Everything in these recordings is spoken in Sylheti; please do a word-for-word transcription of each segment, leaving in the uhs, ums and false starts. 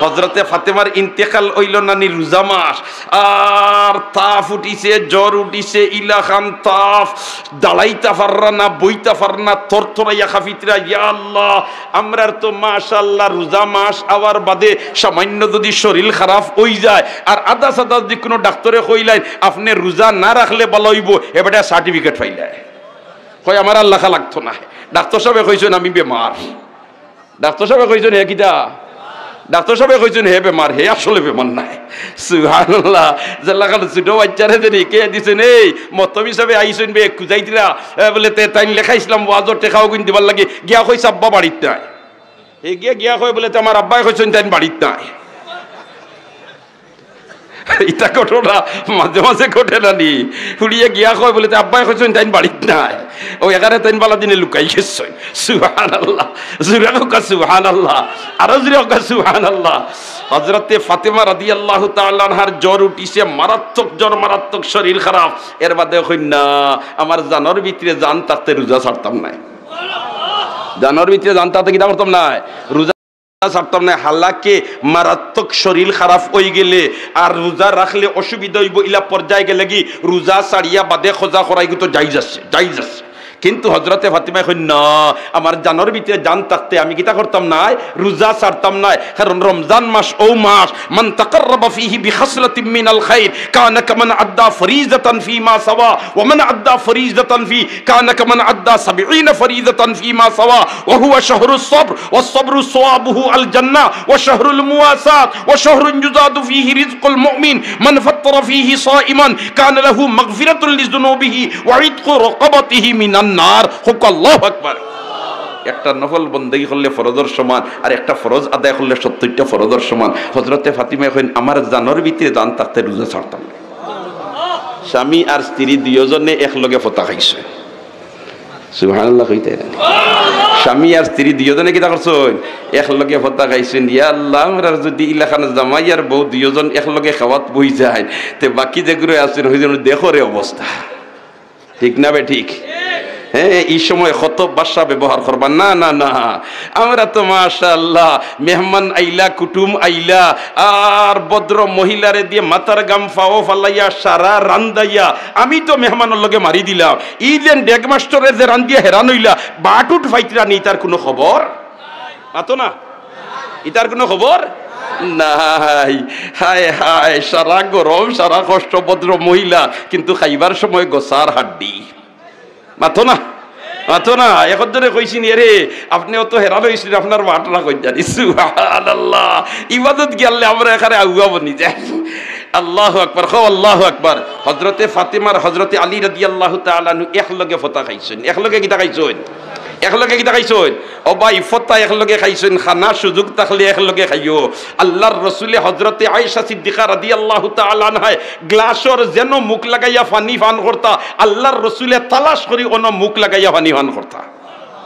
হজরতে ফাতেমার ইন্তেকাল অইলো নানি রোজা মাস, আর তাপ উঠিছে, জ্বর উঠিছে, ইলাখান তাপ, দাঁড়াইতা পাররা না, বইতা পাররা না, তরতরাইয়া কাঁপিতরা। ইয়া আল্লাহ, আমরার তো মাশাআল্লাহ রোজা মাস আওয়ার বাদে সামান্য যুদি শরীল খারাপ অইযায় আর আদাস আদাস যুদি কুনু ডাক্তরে কইলাইন, "আপনে রোজা না রাখলে ভালা অইবো", এ বেটায় সার্টিফিকেট পাইলায়। কয়, "আমার আর লেখা লাগতো নায়, ডাক্তর সাবে কইছইন আমি বেমার।" ডাক্তর সাবে কইছইন, "হে কিতা?" ডাক্তর সাবে কইছইন, "হে বেমার, হে আসলে বেমার নায়।" সুবহানাল্লাহ। যেলাখান ছোট বাইচ্চারে যে রেখে দিছইন, এই মতম হিসাবে আইছইন বে, খুজাইতরা, এ, বলে, "তে তাইন লেখাইছলাম ওয়াজর টেকা অগুইন দিবার লাগি, গিয়া কইছে আব্বা বাড়িত নাই।" হে গিয়া, গিয়া কয় বলে, "তে আমার আব্বায় কইছইন তাইন বাড়িত নাই।" ইতা ঘটনা মাঝে মাঝে ঘটে নানি? ফুড়িয়ে গিয়া কয় বলে, "তে আব্বায় কইছইন তাইন বাড়িত নাই।" ও এখানে তাইন বালা দিনে লুকাই গেছইন। সুবহানাল্লাহ। জুরে কউক্কা সুবহানাল্লাহ। আরো জুরে কউক্কা সুবহানাল্লাহ। হজরতে ফাতেমা রাদিয়াল্লাহু তাআলা আনহার জ্বর উঠিছে, মারাত্মক জ্বর, মারাত্মক শরীল খারাপ। এর বাদে কইন না, "আমার জানর ভিতরে জান থাকতে রোজা ছাড়তাম নায়।" জানর ভিতরে জান থাকতে কিতা করতাম নায়? রোজা ছাড়তাম নায়। হালাকে মারাত্মক শরীল খারাপ অইগেলে আর রোজা রাখলে অসুবিধা অইবো, ইলা পর্যায়ে গেলেগি রোজা ছাড়িয়া বাদে কজা করা ইগু তো জাইজ আছে, জাইজ আছে। কিন্তু হজরতে ফাতিমায় কইন, "না, আমার জানর ভিতরে জান থাকতে আমি কিতা করতাম নায়, রোজা ছাড়তাম নায়।" কারণ রমজান মাস অউ মাস, "মান তাকাররাবা ফিহি বিখাসলাতিম মিনাল খাইর কানা কামান আদ্দা ফরিজাতান ফিমা সাওয়া, ওয়া মান আদ্দা ফরিজাতান ফি কানা কামান আদ্দা সাবঈনা ফরিজাতান ফিমা সাওয়া, ওয়া হুয়া শাহরুস সবর, ওয়াস সবরু সাওয়াবুহু আল জান্নাহ, ওয়া শাহরুল মুওয়াসাত, ওয়া শাহরুন ইউজাদু ফিহি রিজকুল মুমিন, মান ফাত্তারা ফিহি সাইমান কানা লাহু মাগফিরাতুন লিযুনুবিহি ওয়া ইতকু রাকাবাতিহি মিনান নার।" কউক্কা আল্লাহু আকবার। একটা নফল বন্দেগি করলে ফরজর সমান, আর একটা ফরজ আদায় করলে সত্তইরটা ফরজর সমান। হজরতে ফাতিমায় কইন, "আমার জানর ভিতরে জান থাকতে রোজা ছাড়তাম নায়।" স্বামী আর স্ত্রী দুইওজনে একলগে ফতা খাইছইন। সুবহানাল্লাহ কইতা নানি? স্বামী আর স্ত্রী দুইওজনে কিতা করছইন? একলগে ফতা খাইছইন। ইয়া আল্লাহ, আমরার যুদি ইলাখান জামাই আর বউ দুইওজন একলগে খাওয়াত বই যায়, তে বাকি যেগুরে আছইন, অউ যেন দেখরে অবস্থা। ঠিক না বে ঠিক? হ্যাঁ, ই সময় কত ভাষা ব্যবহার করবা। না, না, না, আমরা তো মাশাআল্লাহ, মেহমান আইলা, কুটুম আইলা, আর ভদ্র মহিলারে দিয়া মাথার ঘাম পাও ফালাইয়া সারা রান্দাইয়া আমি তো মেহমানর লগে মারি দিলাম। ই যেন ডেগ মাস্টরে যে রান্দিয়া হেরান অইলা, বাটুট ফাইতরা নি, ইতার কুনু খবর? মাতো না? ইতার কুনু খবর নাই। হায় হায়, সারা গরম, সারা কষ্ট, ভদ্র মহিলা, কিন্তু খাইবার সময় গোসার হাড্ডি। মাতো না, মাতো না। একজনে কইছইন, "এরে, আপনে অত হেরান অইছইন, আপনার বাটরা কই জানি।" সুবহানাল্লাহ। ইবাদত গিয়ালে আমরা এখানে আগুয়া বনি যাই। আল্লাহু আকবার, কও আল্লাহু আকবার। হজরতে ফাতেমার হজরতে আলী রাদিয়াল্লাহু তাআলা আনহু একলগে ফতা খাইছইন। একলগে কিতা খাইছইন? একলগে কিতা খাইছইন? ও ভাই, ফতা একলগে খাইছইন, খানা সুযোগ থাকলে একলগে খাইও। আল্লাহর রসুলে হজরতে আয়েশা সিদ্দিকা রাদিয়াল্লাহু তাআলা আনহায় গ্লাসর যেন মুখ লাগাইয়া পানি পান করতা, আল্লাহর রসুলে তালাশ করি অনো মুখ লাগাইয়া পানি পান করতা।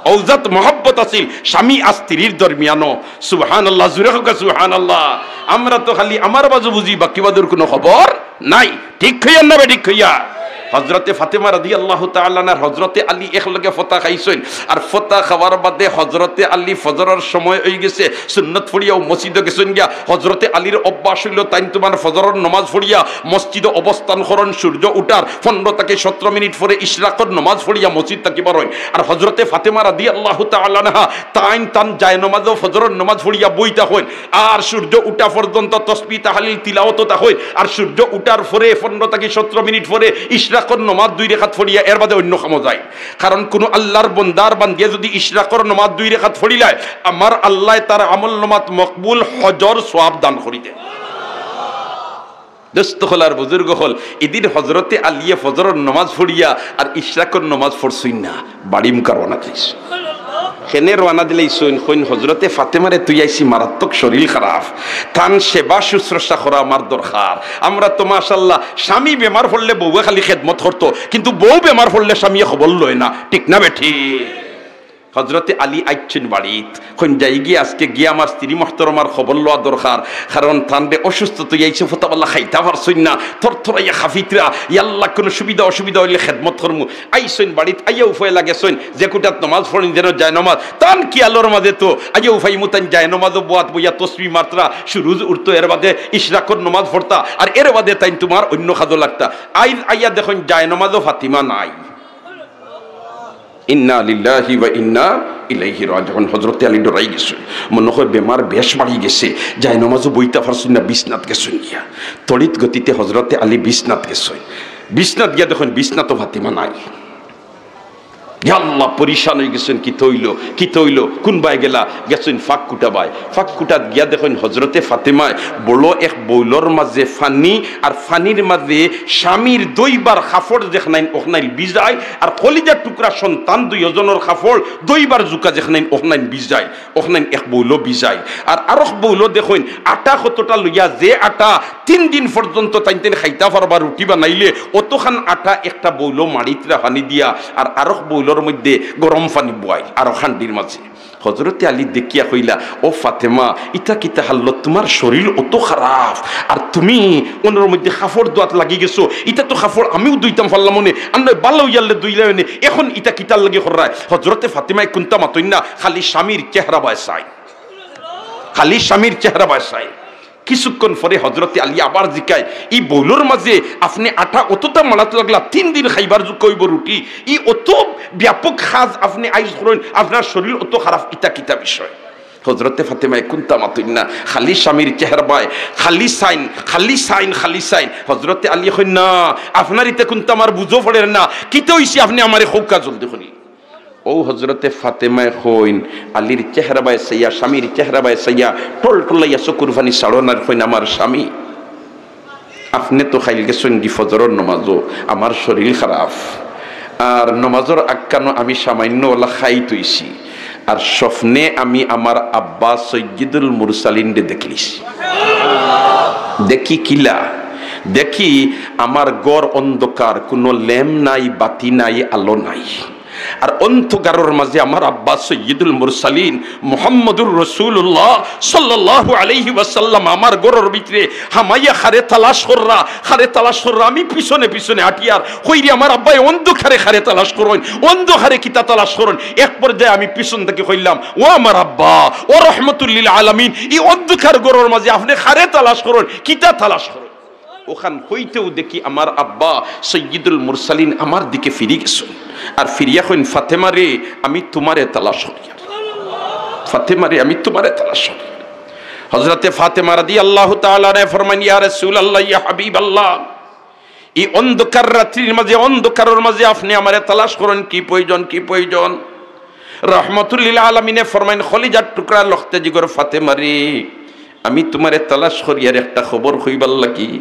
অউ জাত মহব্বত আছিল স্বামী আর স্ত্রীর দরমিয়ানো। সুবহানাল্লাহ, জুরে কউক্কা সুবহানাল্লাহ। আমরা তো খালি আমার বাজু বুঝি, বাকি বাজুর কুনু খবর নাই। ঠিক কইয়ার না বে ঠিক কইয়ার? হজরতে ফাতেমা রাদিয়াল্লাহু তাআলা আনহার হজরতে আলী একলগে ফতা খাইছইন। আর ফতা খাওয়ার বাদে হজরতে আলী ফজরর সময় অইগেছে, সুন্নত পড়িয়াউ মসজিদো গেছইন গিয়া। হজরতে আলীর অভ্যাস অইলো, তাইন তুমার ফজরর নমাজ পড়িয়া মসজিদো অবস্থান করইন, সূর্য উঠার পনরো থাকি সতরো মিনিট পরে ইশরাকর নমাজ পড়িয়া মসজিদ থাকি বারইন। আর হজরতে ফাতেমা রাদিয়াল্লাহু তাআলা আনহা তাইন তান জায়নমাজো ফজরর নমাজ পড়িয়া বইতা অইন। আর সূর্য উঠা পর্যন্ত তসবিহ তাহলিল তিলাওয়াতো থাকইন, আর সূর্য উঠার পরে পনরো থাকি সতরো মিনিট পরে ইশরাকর নমাজ দুই রেকাত পড়িয়া এর বাদে অইন্য কামো যাইন। কারণ কুনু আল্লাহর বন্দার বান্দিয়ে যুদি ইশরাকর নমাজ দুই রেকাত পড়িলায়, আমার আল্লায় তার আমলনামাত মকবুল হজর সওয়াব দান করি দেইন। দোস্ত অকল আর বুজুর্গ অকল, ইদিন হজরতে আলিয়ে ফজরর নমাজ পড়িয়া আর ইশরাকর নমাজ পড়ছইন না, বাড়ি মুখা রওয়ানা দিলাইছইন। কেনে রওয়ানা দিলাইছইন? কইন, "হজরতে ফাতেমারে থুইয়া আইছি, মারাত্মক শরীল খারাপ, তান সেবা শুশ্রূষা করা আমার দরকার।" আমরা তো মাশাআল্লাহ, স্বামী বেমার পড়লে বউয়ে খালি খেদমত করতো, কিন্তু বউ বেমার পড়লে স্বামীয়ে খবর লয় না, ঠিক না বেঠিক? হজরতে আলী আইছইন বাড়িত, কইন যাইগি আজকে গিয়া আমার স্ত্রী মুহতরমার খবর লওয়া দরকার, কারণ তানরে অসুস্থ তো আইছে, ফতাবালা খাইতা পারছইন না, থরথরাইয়া কাঁপিতরা, ইয়াল্লা কুনু সুবিধা অসুবিধা অইলে খেদমত করমু। আইছইন বাড়িত, আইয়া উফাইলা গেছইন, যে কুটাত নমাজ পড়ইন যেন জায়নমাজ, তান খিয়ালর মাঝে তো আইয়া উফাইমু তাইন জায়নমাজো বওয়াত বইয়া তসবি মারতরা, সুরুজ উঠতো, এর বাদে ইশরাকর নমাজ পড়তা, আর এর বাদে তাইন তুমার অইন্য কাজো লাগতা। আইজ আইয়া দেখইন জায়নমাজো ফাতিমা নাই। ইন্না লিল্লাহি ওয়া ইন্না ইলাইহি রাজিউন। হজরতে আলী ডরাই গেছইন, মনো কয় বেমার বেশ বাড়ি গেছে, জায়নমাজো বইতা পারছইন না, বিছনাত গেছইন গিয়া। তড়িৎ গতিতে হজরতে আলী বিছনাত গেছইন। বিছনাত গিয়া দেখইন বিছনাতো ফাতিমা নাই। ইয়াল্লা, পরিশান অইগেছইন, কিতা অইলো, কিতা অইলো, কুনবায় গেলা? গেছইন ফাঁক কুটাবায়। ফাঁক কুটাত গিয়া দেখইন হজরতে ফাতেমায় বড় এক বউলর মাঝে ফানি, আর ফানির মাঝে স্বামীর দইবার কাপড় যেখনাইন অখনাইন ভিজাইল, আর কলিজার টুকরা সন্তান দুইওজনর কাপড় দইবার জুকা যেখনাইন অখনাইন ভিজাইল, অখনাইন এক বউলো ভিজাইল। আর আরক বউলো দেখইন আটা কতটা লইয়া, যে আটা তিন দিন পর্যন্ত তাইন তাইন খাইতা পারবা, রুটি বানাইলে অতখান আটা একটা বউলো মাড়িতরা ফানি দিয়া, আর আরক বউলর মধ্যে গরম ফানি বওয়াইল আরক হান্ডির মাঝে। হজরতে আলী দেখিয়া কইলা, "ও ফাতেমা, ইতা কিতা হালত? তুমার শরীর অত খারাপ, আর তুমি অনর মধ্যে কাপড় ধোয়াত লাগি গেছো। ইতা তো কাপড় আমিও ধুইতাম পারলাম অনে, আর নয় বালা অইয়ারলে ধুইলায় অনে, এখন ইতা কিতার লাগি কররায়?" হজরতে ফাতেমায় কুন্তা মাতইন না, খালি স্বামীর চেহারা বায় চাইন, খালি স্বামীর চেহারা বায় চাইন। কিছুক্ষণ পরে হজরতে আলী আবার জিকায়, "ই বউলর মাঝে আপনে আটা অতটা মাড়াত লাগলা, তিন দিন খাইবার জুকা অইবো রুটি, ই অত ব্যাপক কাজ আপনে আইজ করইন, আপনার শরীর অত খারাপ, ইতা কিতা বিষয়?" হজরতে ফাতেমায় কুন্তা মাতইন না, খালি স্বামীর চেহারা বায় খালি চাইন, খালি চাইন, খালি চাইন। হজরতে আলী কইন, "না, আপনার ইতে কুন্তা আমার বুঝো পড়ের না, কিতা অইছে আপনে আমারে কউক্কা জলদি করি।" অউ হজরতে ফাতেমায় কইন, আলীর চেহারা বায় চাইয়া, স্বামীর চেহারা বায় চাইয়া, টলটলাইয়া চকুর ফানি ছাড়ইন আর কইন, "আমার স্বামী, আপনে তো কাইল গেছইন গি ফজরর নমাজো, আমার শরীর খারাপ, আর নমাজর আগখানো আমি সামাইন্য অলা খাই থইছি, আর স্বপ্নে আমি আমার আব্বা সৈয়দুল মুরসালিনরে দেখিলিছি। দেখি কিলা? দেখি আমার ঘর অন্ধকার, কুনু লেম নাই, বাতি নাই, আলো নাই।" আর অন্ধকারর মাঝে আমার আব্বা সৈয়দুল মুরসালিন মুহাম্মদুর রাসূলুল্লাহ সাল্লাল্লাহু আলাইহি ওয়াসাল্লাম আমার ঘরর ভিতরে হামাইয়া কারে তালাশ কররা, কারে তালাশ কররা। আমি পিছনে পিছনে আটিয়ার, কইরি, "আমার আব্বায় অন্ধকারে কারে তালাশ করইন, অন্ধকারে কিতা তালাশ করইন?" এক পর্যায়ে আমি পিছন থাকি কইলাম, "ও আমার আব্বা, ও রহমতুল্লিল আলামিন, ই অন্ধকার ঘরর মাঝে আপনে কারে তালাশ করইন, কিতা তালাশ করইন?" অখান কইতেউ দেখি আমার আব্বা সৈয়দুল মুরসালিন আমার দিকে ফিরি গেছইন, আর ফিরিয়া কইন, "ফাতেমা রে, আমি তুমারে তালাশ করিয়ার, ফাতেমা রে, আমি তুমারে তালাশ করিয়ার।" হজরতে ফাতেমা রাদিয়াল্লাহু তাআলা আনহা ফরমাইন, "ইয়া রাসূলুল্লাহ, ইয়া হাবিবাল্লাহ, ই অন্ধকার রাত্রির মাঝে, অন্ধকারর মাঝে আপনে আমারে তালাশ করইন, কি প্রয়োজন, কি প্রয়োজন?" রহমতুল্লিল আলামিনে ফরমাইন, "কলিজার টুকরা লখতে জিগর ফাতেমা রে, আমি তুমারে তালাশ করিয়ার একটা খবর কইবার লাগি।"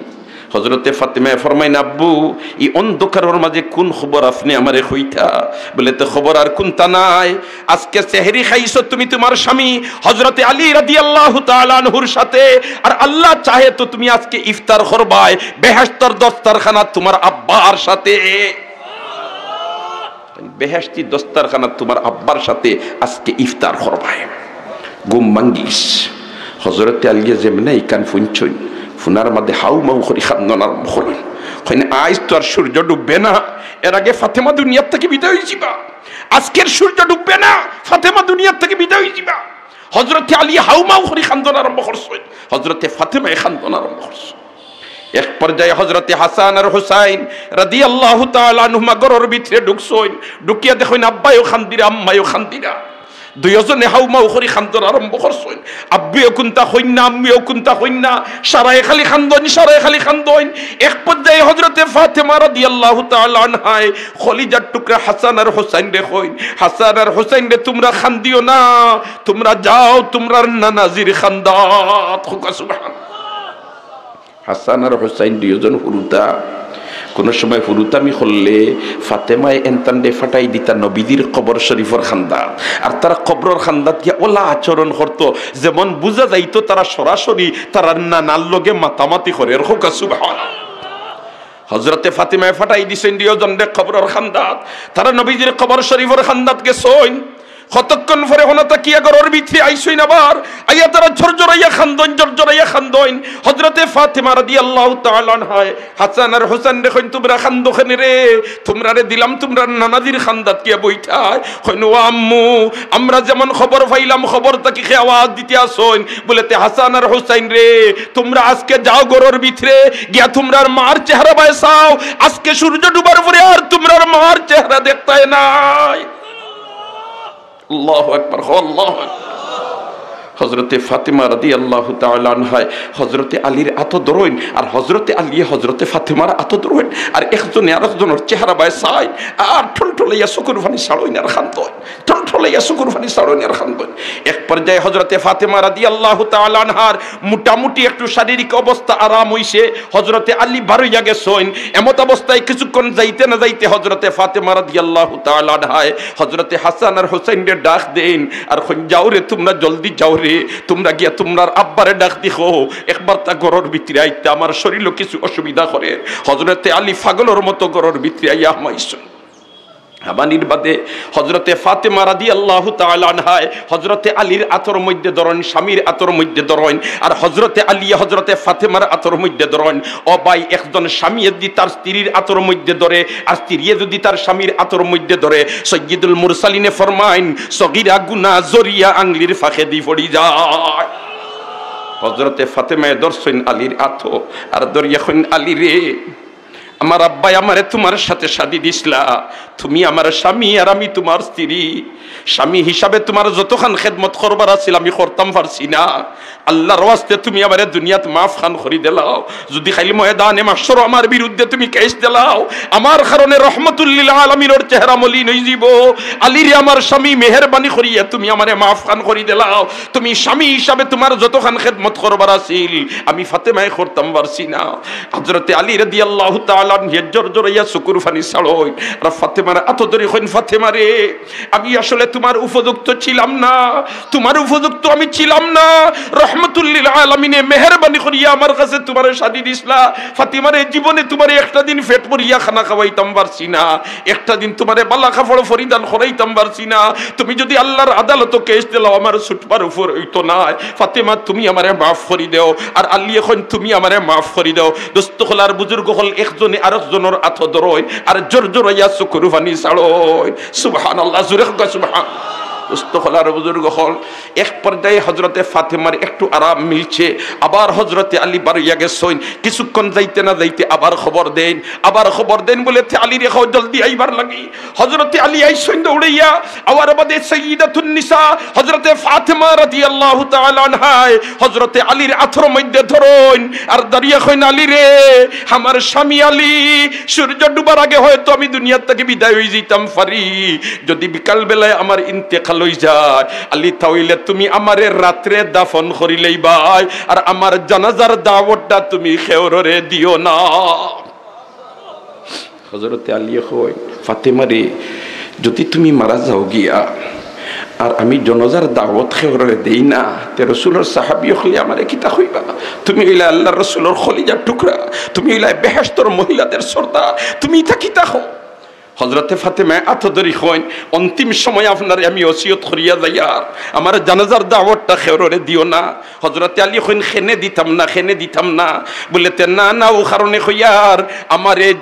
হজরতে ফাতেমায় ফরমাইন, "আব্বু, ই অন্ধকারর মাঝে কুন খবর আপনে আমারে কইতা?" বলে, "তে খবর আর কুন্তা নায়, আজকে সেহরি খাইছো তুমি তুমার স্বামী হজরতে আলী রাদিয়াল্লাহু তাআলা আনহুর সাথে, আর আল্লাহ চাহে তো তুমি আজকে ইফতার করবায় বেহেশতর দস্তরখানাত তুমার আব্বার সাথে।" বেহেশতি দস্তরখানাত তুমার আব্বার সাথে আজকে ইফতার করবায়। ঘুম ভাঙ্গিছ। হজরতে আলীয়ে যেমনে ইখান হুনছইন, হুনার মাঝে হাউ মাউ করি কান্দন আরম্ভ করইন। কইন, "আইজ তো আর সূর্য ডুববে না, এর আগে ফাতেমা দুনিয়ার থাকি বিদায় অইযিবা। আজকের সূর্য ডুববে না, ফাতেমা দুনিয়ার থাকি বিদায় অইযিবা।" হজরতে আলী হাউ মাউ করি কান্দন আরম্ভ করছইন, হজরতে ফাতেমায় কান্দন আরম্ভ করছইন। এক পর্যায়ে হজরতে হাসান আর হুসাইন রাদিয়াল্লাহু তাআলা আনহুমা ঘরর ভিতরে ঢুকছইন, ঢুকিয়া দেখইন আব্বায়ও কান্দিরা, আম্মায়ও কান্দিরা, দুইওজনে হাউ মাউ করি কান্দন আরম্ভ করছইন। আব্বুয়ও কুন্তা কইন না, আম্মুয়ও কুন্তা কইন না, সারায় খালি কান্দইন, সারায় খালি কান্দইন। এক পর্যায়ে হজরতে ফাতেমা রাদিয়াল্লাহু তাআলা আনহায় কলিজার টুকরা হাসান আর হুসাইনরে কইন, "হাসান আর হুসাইনরে, তুমরা কান্দিও না, তুমরা যাও তুমরার নানাজির কান্দাত।" কউক্কা সুবহানাল্লাহ। হাসান আর হুসাইন দুইওজন হুরুতা। কুনু সময় হুরুতামি করলে ফাতেমায় এনতানরে ফাটাই দিতা নবীজির কবর শরীফর কান্দাত। আর তারা কবরর কান্দাত গিয়া অলা আচরণ করতো, যেমন বুঝা যাইতো তারা সরাসরি তারার নানার লগে মাতামাতি করের। কউক্কা সুবহানাল্লাহ। হজরতে ফাতেমায় ফাটাই দিছইন দুইওজনরে কবরর কান্দাত। তারা নবীজির কবর শরীফর কান্দাত গেছইন। কতক্ষণ পরে হনো থাকিয়া ঘরর ভিতরে আইছইন আবার, আইয়া তারা ঝরঝরাইয়া কান্দইন, ঝরঝরাইয়া কান্দইন। হযরতে ফাতেমা রাদিয়াল্লাহু তাআলা আনহায় হাসান আর হুসাইনরে কইন, "তুমরা কান্দো কেনে রে? তুমরারে দিলাম তুমরার নানাজির কান্দাত গিয়া বইতায়।" কইন, "ও আম্মু, আমরা যেমন খবর পাইলাম, খবর থাকি কে আওয়াজ দিতে আছইন, বুলে তে হাসান আর হুসাইনরে, তুমরা আজকে যাও ঘরর ভিতরে, গিয়া তুমরার মার চেহারা বায় চাও, আজকে সূর্য ডুবার পরে আর তুমরার মার চেহারা দেখতায় নায়।" আল্লাহু আকবার, হো আল্লাহু আকবার। হযরতে ফাতেমা রাদিয়াল্লাহু তাআলা আনহায় হযরতে আলীর আতো ধরইন, আর হযরতে আলীয়ে হযরতে ফাতেমার আতো ধরইন, আর একজনে আরকজনর চেহারা বায় চাইন, আর ঠলঠলাইয়া চকুর পানি ছাড়ইন আর কান্দইন, ঠলঠলাইয়া চকুর পানি ছাড়ইন আর কান্দইন। এক পর্যায়ে হযরতে ফাতেমা রাদিয়াল্লাহু তাআলা আনহার মোটামুটি একটু শারীরিক অবস্থা আরাম অইছে, হযরতে আলী বারইয়া গেছইন। এমত অবস্থায় কিছুক্ষণ যাইতে না যাইতে হযরতে ফাতেমা রাদিয়াল্লাহু তাআলা আনহায় হযরতে হাসান আর হুসাইনরে ডাক দেইন, আর কইন, "যাও রে, তুমরা জলদি যাও রে, তুমরা গিয়া তুমরার আব্বারে ডাক দি কও, একবার তা ঘরর ভিতরে আইতা, আমার শরীলো কিছু অসুবিধা করের।" হযরতে আলী পাগলর মতো ঘরর ভিতরে আইয়া হামাইছইন। হামানির বাদে হযরতে ফাতেমা রাদিয়াল্লাহু তাআলা আনহায় হযরতে আলীর আতর মধ্যে ধরইন, স্বামীর আতর মধ্যে ধরইন, আর হযরতে আলীয়ে হযরতে ফাতেমার আতর মধ্যে ধরইন। ও ভাই, একজন স্বামীয়ে যদি তার স্ত্রীর আতর মধ্যে ধরে, আর স্ত্রীয়ে যদি তার স্বামীর আতর মধ্যে ধরে, সৈয়দুল মুরসালিনে ফরমাইন, সগিরা গুনা জরিয়া আংলির ফাঁকেদি পড়ি যায়। হযরতে ফাতেমায় ধরছইন আলীর আতো, আর ধরিয়া কইন, "আলী রে, আমার আব্বায় আমারে তুমার সাথে শাদি দিছলা, তুমি আমার স্বামী আর আমি তুমার স্ত্রী। স্বামী হিসাবে তুমার যতখান খেদমত করবার আছিল আমি করতাম পারছি না। আল্লাহর ওয়াস্তে তুমি আমারে দুনিয়াত মাফ খান করি দিলাও। যদি কাইল ময়দানে মাহশরো আমার বিরুদ্ধে তুমি কেস দিলাও, আমার কারণে রহমতুল্লিল আলামিনর চেহারা মলিন অইযিবো। আলীরে আমার স্বামী, মেহেরবানি করিয়া তুমি আমারে মাফ খান করি দিলাও। তুমি স্বামী হিসাবে তুমার যতখান খেদমত করবার আছিল আমি ফাতেমায় করতাম পারছি না।" হযরতে আলী রাদিয়াল্লাহু তাআলা আনহু জোর জোরাইয়া চকুর পানি ছাড়ইন, আর ফাতেমার আতো ধরি কইন, "ফাতেমা রে, আমি আসলে তুমার উপযুক্ত ছিলাম না, তুমার উপযুক্ত আমি ছিলাম না। রহমতুল্লিল আলামিনে মেহেরবানি করিয়া আমার কাছে তুমারে শাদি দিছলা। ফাতেমা রে, জীবনে তুমারে একটা দিন পেট ভরিয়া খানা খাওয়াইতাম পারছি না, একটা দিন তুমারে বালা কাপড় পরিধান করাইতাম পারছি না। তুমি যদি আল্লাহর আদালতো কেস দিলাও, আমার ছুটবার উপর অইতো নায়। ফাতেমা, তুমি আমারে মাফ করি দেও।" আর আলীয়ে কইন, "তুমি আমারে মাফ করি দেও।" দোস্ত অকল আর বুজুর্গ অকল, একজনে আরকজনর আতো ধরইন, আর জোর জোরাইয়া চকুর পানি ছাড়ইন। সুবহানাল্লাহ, জোরে কউক্কা সুবহান। দোস্ত অকল আর বুজুর্গ অকল, এক পর্যায়ে হযরতে ফাতেমার একটু আরাম মিলছে, আবার হযরতে আলী বারইয়া গেছইন। কিছুক্ষণ যাইতে না যাইতে আবার খবর দেইন, আবার খবর দেইন, বুলে, "তে আলীরে কও জলদি আইবার লাগি।" হযরতে আলী আইছইন দৌড়াইয়া, আওয়ার বাদে সাইয়্যিদাতুন নিসা হযরতে ফাতেমা রাদিয়াল্লাহু তাআলা আনহায় হযরতে আলীর আতর মধ্যে ধরইন, আর ধরিয়া কইন, "আলী রে, আমার স্বামী আলী, সূর্য ডুবার আগে হয়তো আমি দুনিয়ার থাকি বিদায় অইযিতাম পারি। যদি বিকাল বেলায় আমার ইন্তেকাল অইযায়, আলী, তা অইলে তুমি আমারে রাত্রে দাফন করিলাইবায়, আর আমার জানাজার দাওয়াতটা তুমি কেউররে দিও না।" হযরতে আলীয়ে কইন, "ফাতেমা রে, যদি তুমি মারা যাও গিয়া, আর আমি জানাজার দাওয়াত কেউররে দেই না, তে রসুলর সাহাবী অকলে আমারে কিতা কইবা? তুমি অইলায় আল্লাহর রসুলর কলিজার টুকরা, তুমি অইলায় বেহেশতর মহিলাদের সর্দার, তুমি ইতা কিতা কও?" হযরতে ফাতেমায় আতো ধরি কইন, "অন্তিম সময় আপনারে আমি ওসিয়ত করিয়া যাইয়ার, আমার জানাজার দাওয়াতটা কেউররে দিও না।" হযরতে আলী কইন, "কেনে দিতাম না, কেনে দিতাম না?" বুলে, "তে না, না, অউ কারণে কইয়ার, আমারে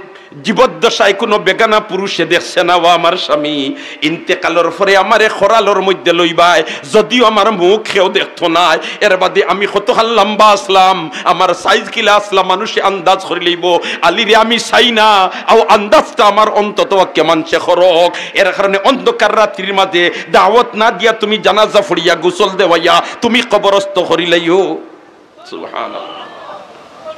জীবদ্দশায় কুনু বেগানা পুরুষে দেখছে না, ও আমার স্বামী। ইন্তেকালর পরে আমারে করালর মধ্যে লইবায়, যদিও আমার মুখ কেউ দেখতো নায়। এর বাদে আমি কতখান লাম্বা আছলাম, আমার সাইজ কিলা আছলাম, মানুষে আন্দাজ করিলাইবো। আলীরে আমি চাই না, অউ আন্দাজটা আমার অন্তত পক্ষে মানষে করউক। এর কারণে অন্ধকার রাত্রির মাঝে দাওয়াত না দিয়া তুমি জানাজা পড়িয়া গোসল দেওয়াইয়া তুমি কবরস্থ করিলাইও।" সুবহানাল্লাহ।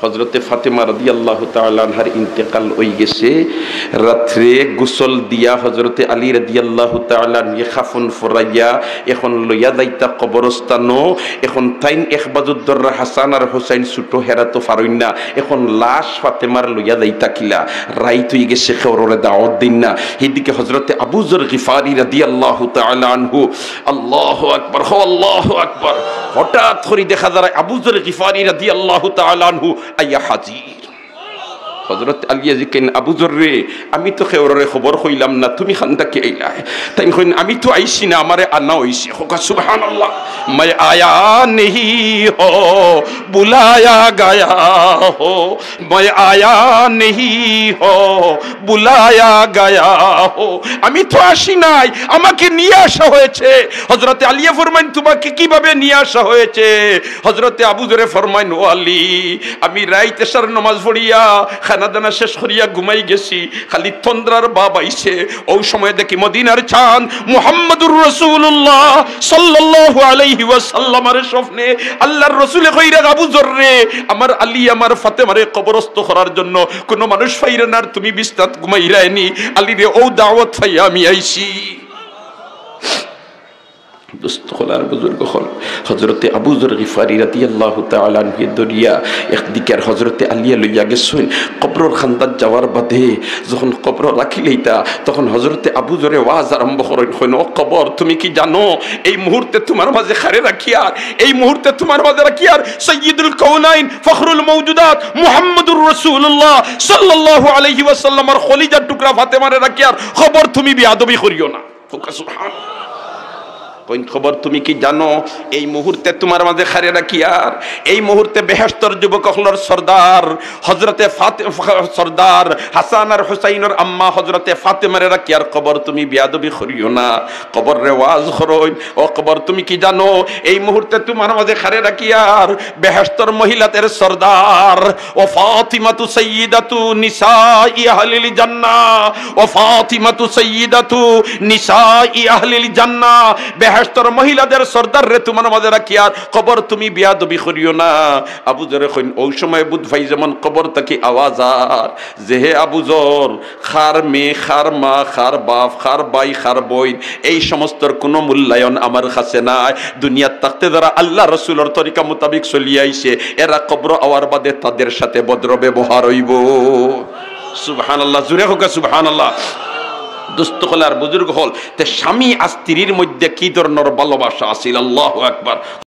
হযরতে ফাতেমা রাদিয়াল্লাহু তাআলা আনহার ইন্তেকাল অইগেছে। রাত্রে গোসল দিয়া হযরতে আলী রাদিয়াল্লাহু তাআলা আনহুরে কাফন পরাইয়া এখন লইয়া যাইতা কবরস্থানো। এখন তাইন এক বাজুর ধররা, হাসান আর হুসাইন ছুটো, হেরা তো পারইন না। এখন লাশ ফাতেমার লইয়া যাইতা কিলা? রাইত অইগেছে, কেউররে দাওয়াত দেইন না। হিদিকে হযরতে আবু যর গিফারি রাদিয়াল্লাহু তাআলা আনহু, আল্লাহু আকবার, হো আল্লাহু আকবার। হঠাৎ করি দেখা যায় আবু যর গিফারি রাদিয়াল্লাহু তাআলা আনহু আইয়া হাজির। হযরত আলিয়ে জিকাইন, "আবু যর রে, আমি তো কেউররে খবর কইলাম না, তুমি কান থাকি আইলায়?" তাইন কইন, "আমি তো আইছি না, আমারে আনা অইছে।" কউক্কা সুবহানাল্লাহ। "মে আয়া নেহি হো, বুলায়া গায়া হো, মে আয়া নেহি হো, বুলায়া গায়া হো।" আমি তো আসি নাই, আমাকে নিয়ে আসা হয়েছে। হযরতে আলিয়ে ফরমাইন, "তোমাকে কিভাবে নিয়ে আসা হয়েছে?" হযরতে আবু যরে ফরমাইন, "ও আলী, আমি রাইত এশার নমাজ পড়িয়া, খানা দানা শেষ করিয়া ঘুমাই গেছি, খালি তন্দ্রার ভাব আইছে। অউ সময় দেখি মদিনার চান মুহাম্মাদুর রাসূলুল্লাহ সাল্লাল্লাহু আলাইহি ওয়াসাল্লামর স্বপ্নে আল্লাহর রসুলে কইরা, 'আবু যর রে, আমার আলী, আমার ফাতেমারে কবরস্থ করার জন্য কুনু মানুষ পাইরা না, আর তুমি বিছনাত ঘুমাইরায়নি। আলী রে, অউ দাওয়াত পাইয়া আমি আইছি।'" দোস্ত অকল আর বুজুর্গ অকল, হযরতে আবু যর গিফারি রাদিয়াল্লাহু তাআলা আনহুয়ে ধরিয়া একদিকে আর হযরতে আলিয়ে লইয়া গেছইন। কবরর কান্দাত যাওয়ার বাদে যখন কবরো রাখিলাইতা, তখন হযরতে আবু যরে ওয়াজ আরম্ভ করইন, কইন, "ও কবর, তুমি কি জানো এই মুহূর্তে তুমার মাঝে কারে রাখিয়ার, এই মুহূর্তে তুমার মাঝে রাখিয়ার সাইয়্যিদুল কাউনাইন, ফখরুল মওজুদাত, মুহাম্মাদুর রাসূলুল্লাহ সাল্লাল্লাহু আলাইহি ওয়াসাল্লামর কলিজার টুকরা ফাতেমারে রাখিয়ার, কবর তুমি বেয়াদবি করিও না।" কউক্কা সুবহানাল্লাহ। কইন, "কবর, তুমি কি জানো এই মুহূর্তে তুমার মাঝে কারে রাখিয়ার? এই মুহূর্তে বেহেশতর যুবক অকলর সর্দার হযরতে ফাতে-, সর্দার হাসান আর হুসাইনর আম্মা হযরতে ফাতেমারে রাখিয়ার, কবর তুমি বেয়াদবি করিও না।" কবররে ওয়াজ করইন, "ও কবর, তুমি কি জানো এই মুহূর্তে তুমার মাঝে কারে রাখিয়ার? বেহেশতর মহিলাদের সর্দার, ও ফাতিমাতু সাইয়্যিদাতু নিসাই আহলিল জান্নাহ, ও ফাতিমাতু সাইয়্যিদাতু নিসাই আহলিল জান্নাহ, বেহেশতর মহিলাদের সর্দাররে তুমার মাঝে রাখিয়ার, কবর তুমি বেয়াদবি করিও না।" আবু যরে কইন, অউ সময় বুঝ পাই যেমন কবর থাকি আওয়াজ আর যে, "হে আবু যর, কার মেয়ে, কার মা, কার বাপ, কার ভাই, কার বইন, এই সমস্তর কুনু মূল্যায়ন আমার কাছে নাই। দুনিয়াত থাকতে যারা আল্লাহ রসুলর তরিকা মোতাবিক চলিয়া আইছে, এরা কবরো আওয়ার বাদে তাদের সাথে ভদ্র ব্যবহার অইবো।" সুবহানাল্লাহ, জুরে কউক্কা সুবহানাল্লাহ। দোস্ত অকল আর বুজুর্গ অকল, তে স্বামী আর স্ত্রীর মধ্যে কি ধরনর ভালোবাসা আছিল? আল্লাহু আকবার।